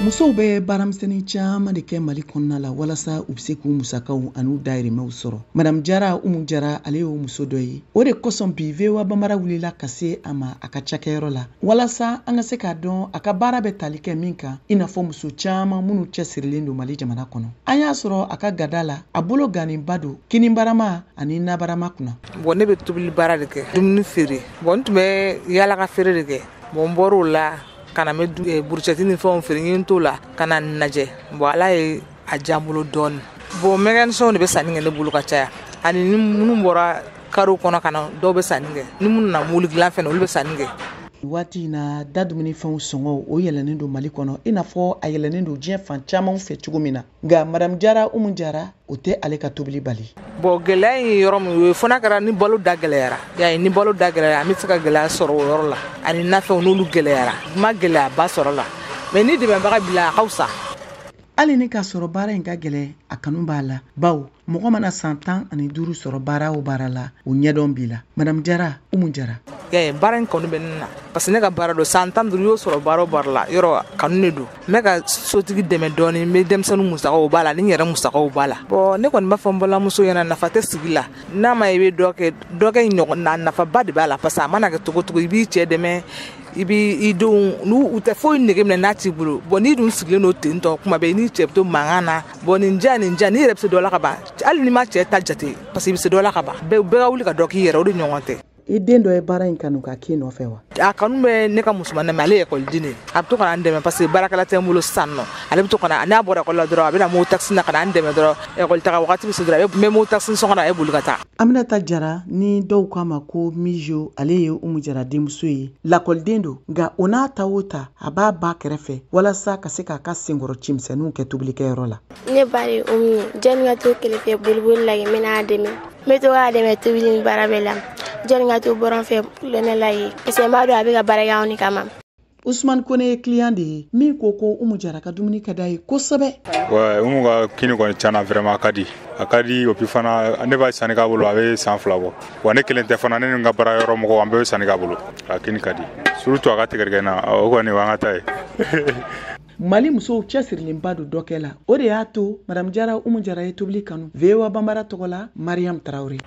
Musow bɛ baaramisɛnnin caman de kɛ Mali kɔnɔna la walasa u bɛ se k'u musakaw an'u dayirimɛw sɔrɔ. Madame Jara Umu Jara, ale y'o muso dɔ ye. O de kosɔn bi VOA Bambara wulila ka se a ma a ka cakɛyɔrɔ la walasa an ka se k'a dɔn a ka baara bɛ tali kɛ min kan, i n'a fɔ muso caman minnu cɛsirilen don Mali jamana kɔnɔ. An y'a sɔrɔ a ka gada la, a bolo ganinba don kinibarama ani nabarama kunna. Bon, ne bɛ tobili baara de kɛ, dumuni feere. Bon, n tun bɛ yala ka feere de kɛ. Bon, n bɔr'o la ka na n bɛ brochette ni fɛnw feere, n ye n t'o la ka na nin lajɛ. Bon, Ala ye a diya n bolo dɔɔnin. Bon, mécanicien de bɛ sanni kɛ ne bolo ka caya, ani ni minnu bɔra kariw kɔnɔ ka na, dɔw bɛ sanni kɛ, ni minnu nana mobili dilan fɛnɛ, olu bɛ sanni kɛ. Waati in na, da dumunifɛnw sɔngɔ o yɛlɛnnen don Mali kɔnɔ, i n'a fɔ a yɛlɛnnen don diɲɛ fan caman fɛ cogo min na. Nka Madame Jara Umu Jara, o tɛ ale ka tobili bali. Bon, gɛlɛya in ye yɔrɔ min ye, fo n'a kɛra ni balo da gɛlɛyara. Y'a ye, ni balo da gɛlɛyara, an bɛ se ka gɛlɛya sɔrɔ o yɔrɔ la, ani nafɛnw n'olu gɛlɛyara, n ma gɛlɛyaba sɔrɔ la, mais ni dɛmɛbaga b'i la, a ka fisa. Hali ni k'a sɔrɔ baara in ka gɛlɛn, a kanu b'a la, bawo mɔgɔ mana san 15 sɔrɔ baara o baara la, o ɲɛdɔn b'i la. Madame Jara Umu Jara. Y'a ye, baara in kanu bɛ ne na parce que ne ka baara don. San 15 y'o sɔrɔ baara o baara la, yɔrɔ kanu de don. N bɛ ka sotigi dɛmɛ dɔɔni, n bɛ denmisɛnnin musakaw b'a la, ni n yɛrɛ musakaw b'a la. Bon, ne kɔni b'a fɔ n balimamuso ɲɛna, nafa tɛ sigi la. N'a ma i bɛ dɔ kɛ, dɔ kɛ ɲɔgɔn na, nafaba de b'a la, parce que a mana kɛ cogo cogo, i b'i cɛ dɛmɛ, i b'i denw n'u u tɛ foyi nege minɛ n'a t'i bolo. Bon, n'i dun sigilen don ten tɔ, kuma bɛɛ i n'i cɛ bɛ to mankan na. Bon, nin diya, nin diya, n'i yɛrɛ bɛ se dɔ la ka ban, hali n'i ma cɛ ta jate, parce que i bɛ se dɔ la ka ban. Bɛɛ ka wuli ka dɔ k'i yɛrɛ, o de ɲɔgɔn tɛ. I den dɔ ye baara in kanu ka k'i nɔfɛ wa? A kanu bɛ ne ka musoman na, mais ale ye ekɔliden de ye. A bɛ to ka na n dɛmɛ parce que baarakɛla tɛ n bolo sisan nɔ. Ale bɛ to ka na, n'a bɔra ekɔli la dɔrɔn, a bɛ na moto taxi na ka na n dɛmɛ dɔrɔn. Ekɔli taga wagati bɛ se dɔrɔn, a bɛ moto taxi sɔngɔ na, a bɛ boli ka taa. Aminata Jara, ni dɔw k'a ma ko Mijo, ale ye Umu Jara denmuso ye. Lakɔliden don, nka o n'a ta o ta, a b'a ba kɛrɛfɛ walasa ka se k'a ka senkɔrɔ cimisɛnninw kɛ tobilikɛyɔrɔ la. Ne ba de ye Umu ye. Jɔnni ka to kɛrɛfɛ boliboli la yen, n bɛ n'a dɛmɛ. N bɛ to k'a dɛmɛ tobili ni baara bɛɛ la. Jɔnni ka to bɔrɔn fɛ kulonkɛ la yen, parce que n b'a dɔn a bɛ ka baara kɛ anw de kama. Usumani Kone ye client de ye min ko ko Umu Jara ka dumuni ka d'a ye kosɛbɛ. Ouais, Umu ka kini kɔni tiɲɛna, vraiment a ka di, a ka di. Et puis fana, ne b'a sanni k'a bolo, a bɛ san 2 bɔ. Wa ne kelen tɛ fana, ne ni n ka baara yɔrɔ mɔgɔw, an bɛɛ bɛ sanni k'a bolo. A kini ka di, surtout a ka tigɛdɛgɛ na, o kɔni o y'an ka ta ye. Mali musow cɛsirilenba don dɔ kɛ la, o de y'a to Madame Jara Umu Jara ye tobili kanu. VOA Bambara tɔgɔ la, Mariam Traoré.